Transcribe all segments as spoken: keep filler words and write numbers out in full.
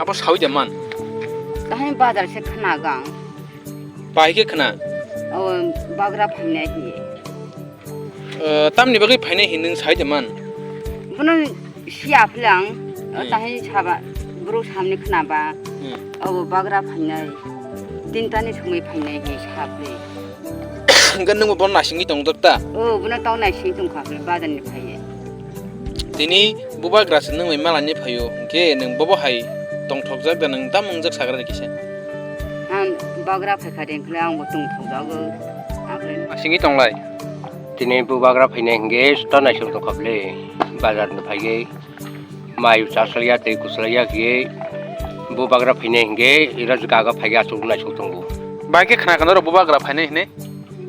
Bo sawi de man. Tahai bazar se khna gang. Pai khe khna? O bagra phainai hi. Eh, tamni bagwi phainai hin nwng sai de man? Bono siya phlang, Hmm. Tahai saba, bro samni khna ba. Hmm. O bagra phainai. Tinta ni sumui phainai hi saphli. Hingke nwng bo bono naisingwi tongdok ta? O, bono tong naisingwi tongkha phli, bazar ni phaiye. Tini bubagra se nwng bai malani phaio, hingke nwng bobo hai tongthokjak da nwng tamo wngjak sagra kisa? Ang bagra phaikha de, hingkhe ang bo tongthokjago. Naisingwi tonglai? Tini bubagra phainai hingke sota naising tongkha phli, bazar ni phaiye. Mai chaslaiya tei kuslaiya khe bubagra phainai hingke ira jwk aga phaiya aswk naisuk tongo. Bai khe khna khna rok bubagra phainai hinwi?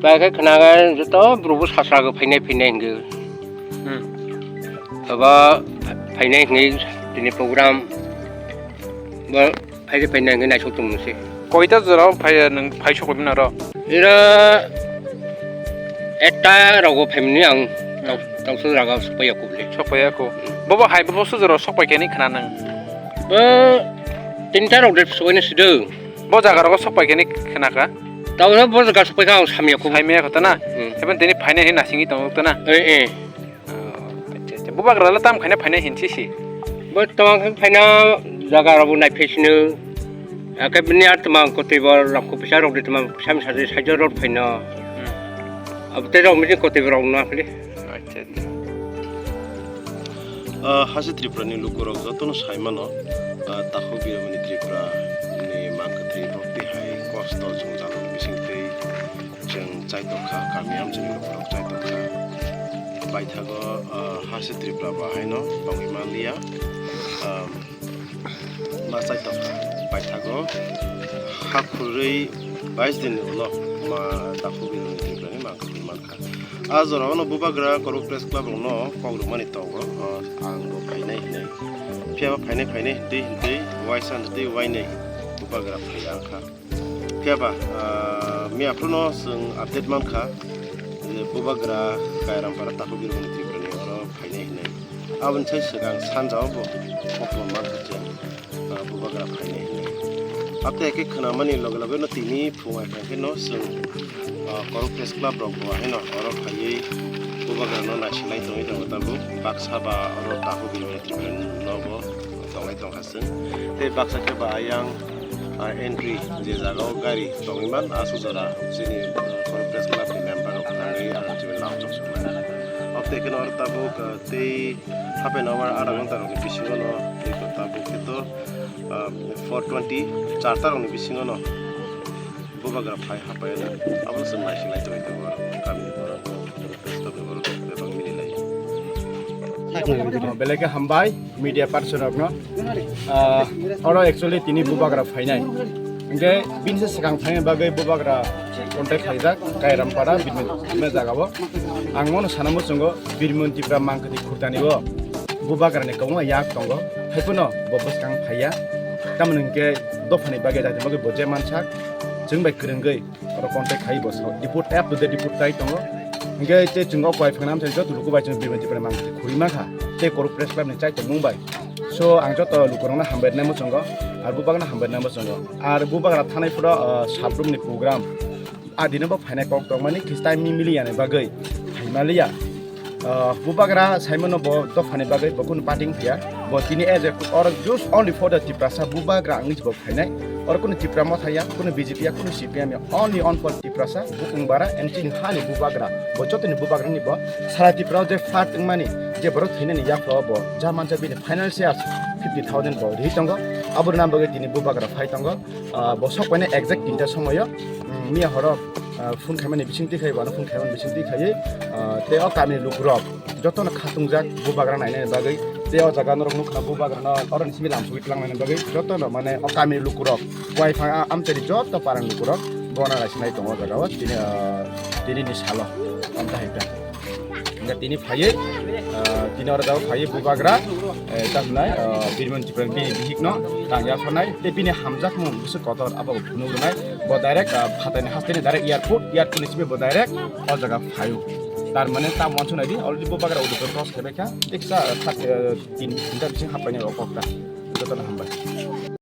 Bai khe khna khe joto bwrwbo sasrago phainai phainai hingke. Hmm. Abo phainai hingke tini program bo Phai khe phai nang khe naisok tong se. Koita jora o phai nang phai sokoi mano ro? Ira ekta rogo phai mani ang tau-, tausa jaga sokpai ya kubli. Sokpai ya ko. Bobo hai bobo sujoro sokpai khe ni khna nang. Bo tinta rok de sokoi na sido. Bo jaga rogo sokpai khe ni khna ka? Tausa bo jaga sokpai kha ang samya kubli. Samya ko ta na? Hmm. Eben tini phai nai hin nasing i tong ta na? Eh, eh. Oh, acha, acha. Bubagra le tam khaina phaina hinsi si. Bo tong khe phaina jaga rok bo nai phi sino. Ake bini ar tma kotwi bo rok ko pisa rok de tma pisa misa de sai rok phaina. Hmm. Ab te rok mi kotwi rok na phli. Acha, acha. Ah, hasi Tripura ni luku rok joto no sai mano. Ah, takhuk birmani Tripura ni mangkwthwi rok tihai kosto jwngjal rok bising twi. Chwng chai tongkha, kami amchaini lukurok chai tongkha. Paithago, ah, hasi Tripura bo haino tongwi manliya. Ah, ma chai tongkha. Paithago ha khurui bais din ni ulo ma takhuk birmani Tripura ni mangkhor mankha. A jora o no bubagra Korok Press Club rok no kok rwmani tongo, ah, ang bo phainai hinwi. Phiya ba phainai phainai hintwi hintwi waisa hintwi wainwi bubagra phai angkha. Phiya ba, ah, miya phuru no chwng update mankha, je bubagra Kairampara takhuk birmani Tripura ni oro phainai hinwi. Aboni sai swkang sanja o bo kokno mankha chwng, ah, bubagra phainai hinwi. Abtei khe khwnamani loge loge no tini phung ai phai khe no chwng, ah, Korok Press Club rok bo haino oro phaiwi bubagra no naisinai tongwi tongo tabuk. Baksa ba oro takhuk birmani Tripura ni nogo tonglai tongkha. Tei baksa khe ba ayang, ah, entry je jaga o gari tongwi man, aswk jora chini, ah, Korok Press Club ni member rok thangwi ang chini lam chok suknai. Abtei kheno oro tabuk, ah, tei half an hour, adha ghonta rokni bisingo no tei tabuk khe to, ah, four twenty, charta rokni bisingo no bubagra phai hapai na, abono chwng naising lai tongwi tongo, kamini borok, borok, borok, borok, bebak mili lai. Belai khe hambai media person rokno. Ah, oro actually tini bubagra phainai. Hingke bini se swkang phainai bagwi bubagra contact khaijak Kairampara Birmon Tipra jagao. Ang mono sana muchungo Birmon Tipra mangkati khurtani o bubagrani kwbangma yak tongo. Haiphano bo bwskang phaiya. Tamoni hingke dophani bagwi jati bagwi bo je mansak chwng bai kwrwngwi. Oro contact khai bo sao. Depot app to the depot tai tongo. Hingke te chwng o kwai phangna amchai joto luku bai chwng Birmon Tipra mang khuri ma kha. Te Korok Press Club ni chai tongmung bai. So ang joto luku rokno hambai rwnai muchungo. Ar bubagra no hambai rwnai muchungo. Ar bubagra thanai phuru, ah, sabrum ni program. A dino bo phainai kok tongmani kis time mi mili yani bagwi. Phaimaliya. Ah, bubagra saimano bo dophani bagwi bo kunu party wngphiya. Bo tini as a or just only for the Tiprasa bubagra wngwi bo phainai. Oro kunu Tipra Motha ya, kunu B J P ya, kunu C P M ya, only on for Tiprasa, bukung bara, and chini hani bubagra. Bo jotoni bubagrani bo sara Tipra o je fat wngmani, je borok thwinani yaklo bo, ja mancha bini financial fifty thousand bo ri tongo. Aboni bagwi tini bubagra phai tongo. Ah, bo sok paina exact tinta somoyo, mm, miya horo, ah, phone khaimani bising twi khai, wano phone khaimani bising twi khaiwi, ah, tei o kami lukurok jotono khatungjak bubagra nainani bagwi, tei o jaga norok nukha bubagrano oroni simi lamsugwi twlangnaini bagwi jotono mane o kami lukurok, wai phang a-, amchaini joto parang lukurok bono naisinai tongo o jagao tini, ah, tinini salo amtahai ta. Hingke tini phaiwi, ah, tini oro jagao phaiwi bubagra, eh, ta hwnai, ah, Birmon Tipra bini bihikno tang yapharnai, tei bini hamjakmung bwswk kotor abo phunuk rwnai, bo direct, ah, phatarni hasteni direct airport, airport ni simi bo direct o jaga phaio. Tar mane ta uansuk naidi, already bubagra Udaipur cross khaibai kha, teksa, ah, thirty, ah, tin, tinta bising happaini o kokta. Jotono hambai.